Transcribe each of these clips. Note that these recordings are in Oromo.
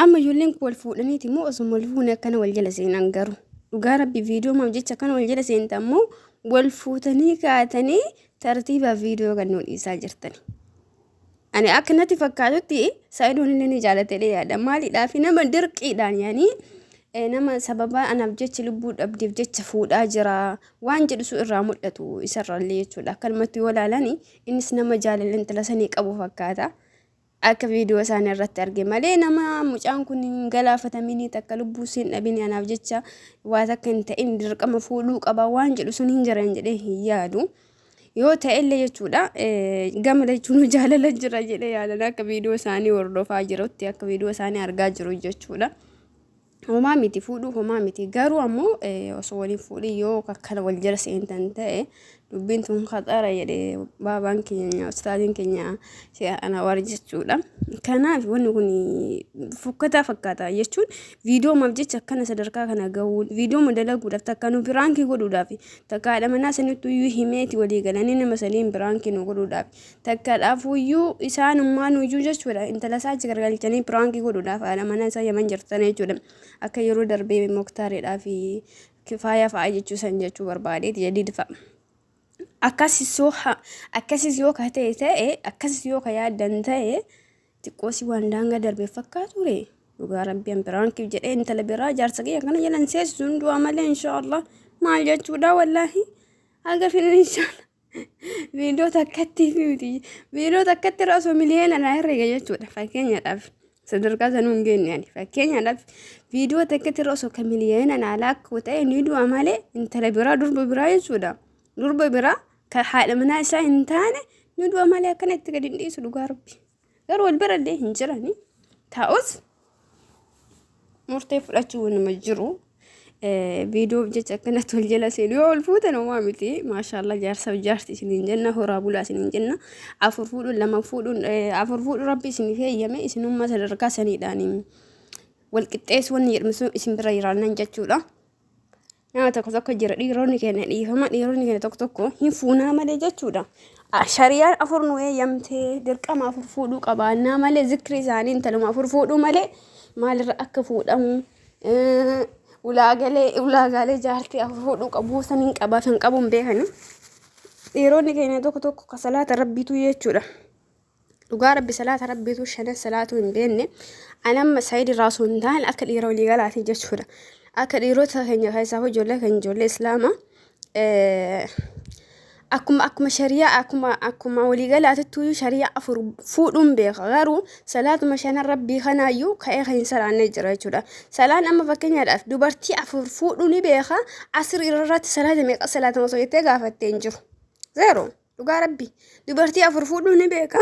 Amma ijoolleen kun wal fuudhaniiti immoo osoo wal fuune akkana wal jala seenan garuu. Dhugaa rabbi viidiyoo maaf jecha akkana wal jala seenta ammoo wal fuutanii kaatanii tartiibaa viidiyoo kan nu dhiisaa jirtani. Ani akka natti fakkaatutti Sa'idoon illee ni jaalate jedhee yaada. Maaliidhaaf nama dirqiidhaan yaanii nama sababa anaaf jecha lubbuu dhabdeef jecha fuudhaa jira waan jedhu sun irraa mul'atu isarraallee jechuudha. Akkanumatti yoo ilaalani innis nama jaalala intala sanii qabu fakkaata. Akka viidiyoo isaanii irratti arge malee nama mucaan kun hin galaafataminii takka lubbuu siin dhabini anaaf jecha waa takka hin ta'in dirqama fuudhuu qaba waan jedhu sun hin jiran jedhee hin yaadu. Yoo ta'ellee jechuudha gama lachuunuu jaalala jira jedhee yaadan akka viidiyoo isaanii hordofaa jirutti akka viidiyoo isaanii argaa jiru jechuudha. Homaa miti fuudhuu homaa miti garuu ammoo osoo waliin fuudhii yoo akkana wal jala seentan ta'e dubbiin tun khaxara jedhe baabaan keenya ustaaziin keenya Sheekh Anawar jechuudha. Kanaaf wanni kun fokkataa fakkaata jechuun viidiyoo maaf jecha akkana sadarkaa kana gahuun viidiyoo dalaguudhaaf takka nu piraankii godhuudhaaf takka haadha manaa sanitti iyyuu himeeti walii galanii nama saniin piraankii nu godhuudhaaf takka dhaafuyyuu isaanummaan iyyuu jechuudha intala isaa achi gargalchanii piraankii godhuudhaaf haadha manaa isaa yaman jirtan jechuudha akka yeroo darbee moktaaridhaa fi kifaayaa fa'a jechuu san jechuu barbaadeeti jadiid fa'a. Akkasis yoo akkasis yoo ka ta'e ta'e akkasis yoo ka yaaddan ta'e xiqqoosi waan daangaa darbe fakkaatu ree dhugaa rabbi an piraankiif jedhee intala biraa jaarsa kiyya kana jalan seessisu hin du'a malee inshaallah maal jechuudha wallaahi haga finin inshaallah viidiyoo takkatti miti viidiyoo takkatti irra osoo miliyoona naa herrega jechuudha fakkeenyaadhaaf sadarkaa sanuu hin geenye ani fakkeenyaadhaaf viidiyoo takkatti irra osoo kan miliyoona naa lakkuu ta'e ni du'a malee intala biraa durba biraa jechuudha durba biraa kan haadha manaa isaa hin taane ni du'a malee akkana itti gadi hin dhiisu dhugaa rabbi garuu wal bira illee hin jirani ta'us murtee fudhachuu nama jiru viidiyoof jecha akkanatti wal jala seenu yoo wal fuutan homaa miti maashaallah jaarsaaf jaarti isiniin jenna horaa bulaa isiniin jenna afur fuudhuun lama fuudhuun afur fuudhuun rabbi isiniif heeyyame isinummaa sadarkaa saniidhaan wal qixxeessu wanni jedhamu sun isin bira jiraannan jechuudha. Nama tokko tokko jira dhiironni keenya dhiifama dhiironni keenya tokko tokko hin fuunaa malee jechuudha. Shariyaan afur nu eeyyamtee dirqama afur fuudhuu qabaannaa malee zikri isaanii intaluma afur fuudhuu malee maalirra akka fuudhamu ulaagalee ulaagaalee jaartii afur fuudhuu qabu san hin qabaaf hin qabu hin beekani. Dhiironni keenya tokko tokko ka salaata rabbiitu jechuudha. Dhugaa rabbi salaata rabbiitu shanan salaatuu hin beekne. Ani amma sayid irraa osoo hin taane akka dhiira walii galaati jechuudha. Akka dhiirota keenya keessaa ijoollee kan ijoollee islaamaa akkuma akkuma shariyaa akkuma akkuma walii galaatittuu shariyaa afur fuudhuun beeka garuu salaatuma shanan rabbii kanaayyuu ka'ee kan hin salaanne jira jechuudha. Salaan amma fakkeenyaadhaaf dubartii afur fuudhuu ni beeka asir irratti salaata meeqa salaatama osoo jettee gaafattee hin jiru. Zeero. Dhugaa rabbi dubartii afur fuudhuu ni beeka.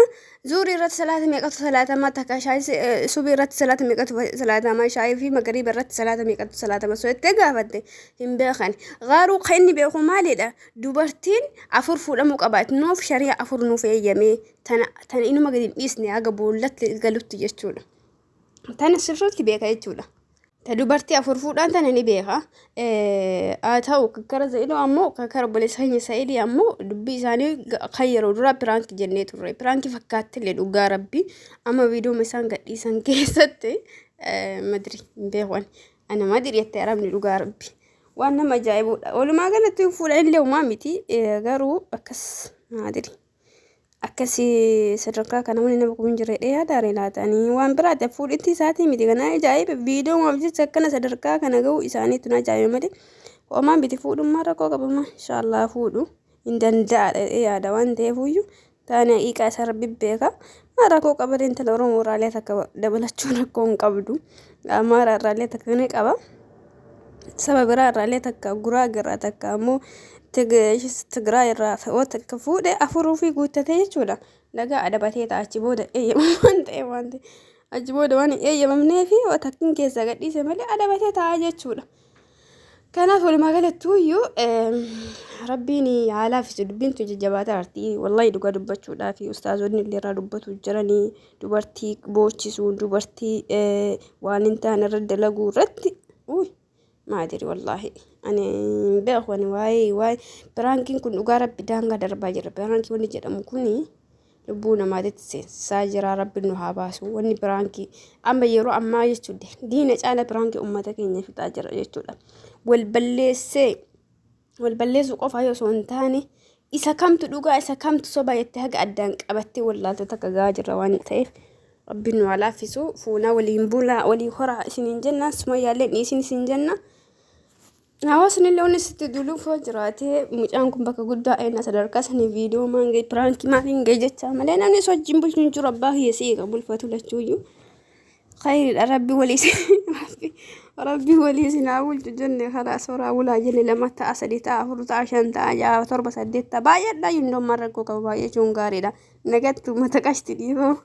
Zuurii irratti salaata meeqatu salaatama takka shaayii subii irratti salaata meeqatu salaatama shaayii fi magariiba irratti salaata meeqatu salaatama osoo jettee gaafatte hin beekan. Garuu kan inni beeku maalidha? Dubartiin afur fuudhamuu qabaat nuuf shari'a afur nuuf eeyyamee tana tana inuma gadi hin dhiisne haga boollatti galutti jechuudha. Tana sirriitti beeka jechuudha. Ta dubartii afur fuudhaan tana ni beeka. Haa ta'u kakkara Za'idoo ammoo kakkara obboleessa keenya Sa'idii ammoo dubbii isaanii kan yeroo duraa piraanki jennee turre. Piraanki fakkaattillee dhugaa rabbi amma viidiyooma isaan gadhiisan keessatti madri hin beeku ani. Ana madri jettee arabni dhugaa rabbi. Waan nama ajaa'ibudha. Walumaa galatti fuudhan illee homaa miti garuu akkas madri. Akkasi sadarkaa kana wanni nama kun jira jedhee yaadaare laatanii waan biraati fuudhitti isaatii miti kana ajaa'iba viidiyoo maaf jecha akkana sadarkaa kana ga'uu isaaniitu na ajaa'iba malee homaa miti fuudhummaa rakkoo qabama inshaallah fuudhu hin danda'a jedhee yaada waan ta'eefuyyuu taane haqiiqaa isaa rabbi beeka maa rakkoo qabate intala oromoo irraalee takka dabalachuun rakkoo hin qabdu amaara irraalee takka ni qaba. Saba biraa irraallee takka Guraagee irraa takka ammoo Tigraay irraa yoo takka fuudhe afuruu fi guuttatee jechuudha. Nagaa adabatee ta'a achi booda eeyyamamu waan ta'eef waan ta'eef achi booda waan hin eeyyamamnee fi yoo takkin keessaa gadhiise malee adabatee ta'a jechuudha. Kanaaf walumaa galattuu iyyuu rabbiin haa laaffisu dubbiin tun jajjabaataa jirti. Wallahi dhugaa dubbachuudhaa fi ustaazonni illee irraa dubbatu jiranii dubartii boochisuu dubartii waan hin taane irra dalaguu irratti uy maadiri wallaahi ani hin beeku ani waa'ee waa'ee piraankiin kun dhugaa rabbi daangaa darbaa jira piraankii wanni jedhamu kuni Lubbuu namaatitti seensisaa jira. Rabbi nu haa baasu. Wanni piraankii amma yeroo ammaa jechuudha diina caala piraankii uummata keenya fixaa jira jechuudha. Wal balleessee wal balleessuu qofa yoo osoo hin taane isa kamtu dhugaa isa kamtu soba jettee haga addaan qabattee wallaaltota takka gahaa jirra waan ta'eef rabbi nu haa laaffisu. Fuunaa waliin bulaa walii horaa isiniin jenna. Sumayyaallee dhiisin isin jenna. Hawaasni illee wanni sitti duuluuf yoo jiraate mucaan kun bakka guddaa eenna sadarkaa sanii viidiyoo maan ga'e piraankii maaliin ga'e jechaa malee namni isa wajjin bulchu hin jiru abbaa kiyya si'i kan bulfatu lachuuyyuu. Khayriidha rabbi walii rabbi rabbi walii isin haa bulchu jenne karaa soraa bulaa jenne lama ta'a sadi ta'a afur ta'a shan ta'a ja'a torba saddeet ta'a baay'eedha yundoon maal rakkoo qaba baay'achuun gaariidha. Nagattu mata qashti dhiifama.